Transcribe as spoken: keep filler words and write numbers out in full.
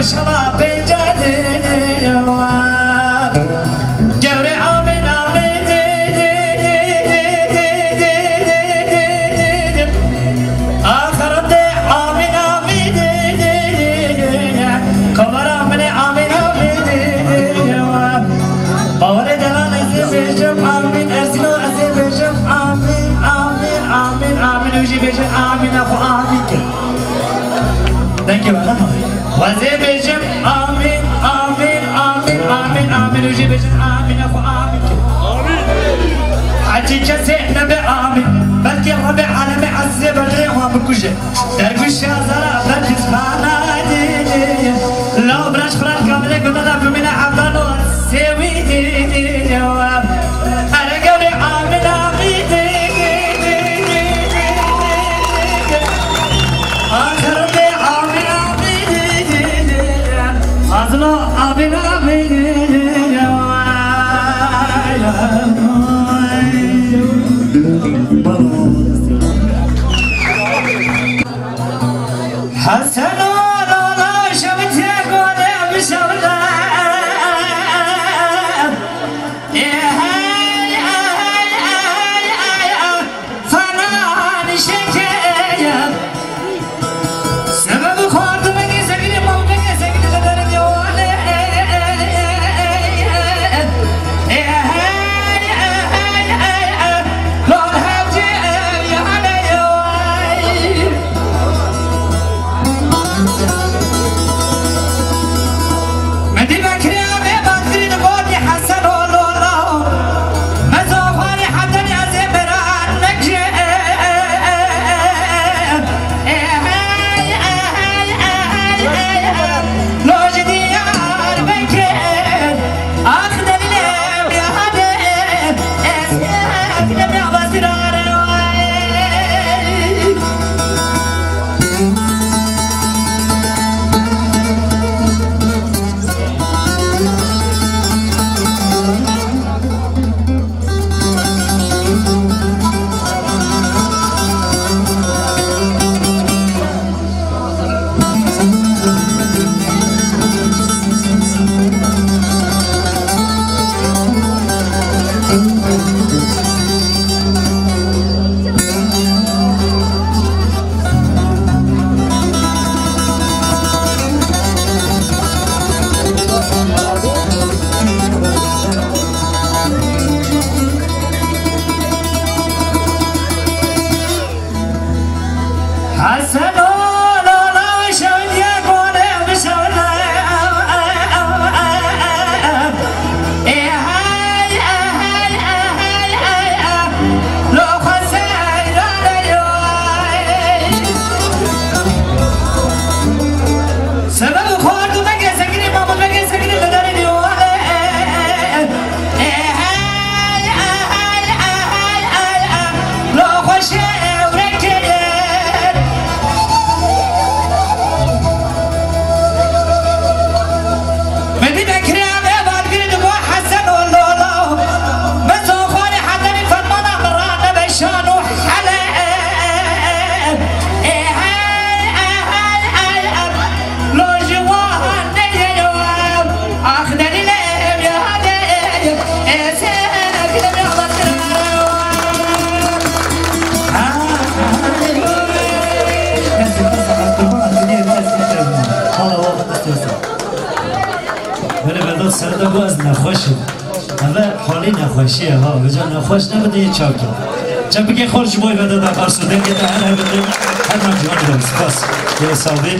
Şema pênce dê wa. Gewre amîn, amîn. Axirete amîn, amîn. Kamera amîn, amîn, amîn. Bawerê delan ez ê bêjim amîn. Erzîno ez ê bêjim amîn, amîn, amîn, amîn. Û jî bêjin amîn, xwe amîn kir. Dengê we nema. Wezê bêjim amîn, amîn, amîn, amîn, amîn. Û jî bêjin amîn, xwe amîn kir. Hecî kesê nebe amîn. Belkî Rebê alemê ezizê berdrê wan bikuje. Dergûşa zara berdiz bana dî. Law branş xura kamilê gundana bimîne evdano sêwî dî. Ere gevê amîn, amîn. Axirê amîn, amîn. Azlo amîn, amîn. Hesen oğluna şevtiye gole bir şevle. Ey hey, ey hey, ey hey, ey. Sana nişeke. Sebebî xwartibekê sekinî, mawkekê sekinî li derê dîwanê. Ey hey, ey hey, ey hey, ey. Lan hevcî ev yane yo. Medî Bekirî avê Bekirî li gorî Hesen û Lola. Mezo xwarî Hetenî ez ê bera nekê. Ey hey, ey hey, ey hey, ey hey. Lo ji Diyarbekir. Ax delîlê bihadê, ez ê delîlê bihadê. Hesen oğluna şevdiye gole bir şevle. Ey hey, ey hey, ey hey, ey hey. Lo xwe seyrane yo. Sebebî xwartibekê sekinî, mawkekê sekinî li derê dîwanê. Ey hey, ey hey, ey hey, ey hey. Lo xwe şewrekê. Medî Bekirî avê Badgirî digo Hesen û Lola. Mezo xwarî Hetenî fermana min rane be şan û hele. Ey hey, ey hey, ey hey. Lo ji wan neyê yo. Ax delîlê bihadê. Ez ê delîlê bihadê. Ha, ha, ha. Kes, kes, kes, kes, kes, kes, kes, kes. Hala o kadar istiyorsan. Böyle Vedat, sen de bu az nexweş im. Eve halî nexweşî ye ha. Vêca nexweş nebide yê çav ke. Çepikê xwe ji bo Vedat Akarsu, dengê te her hebite, her ciwanê de. Spas. Yê sabî.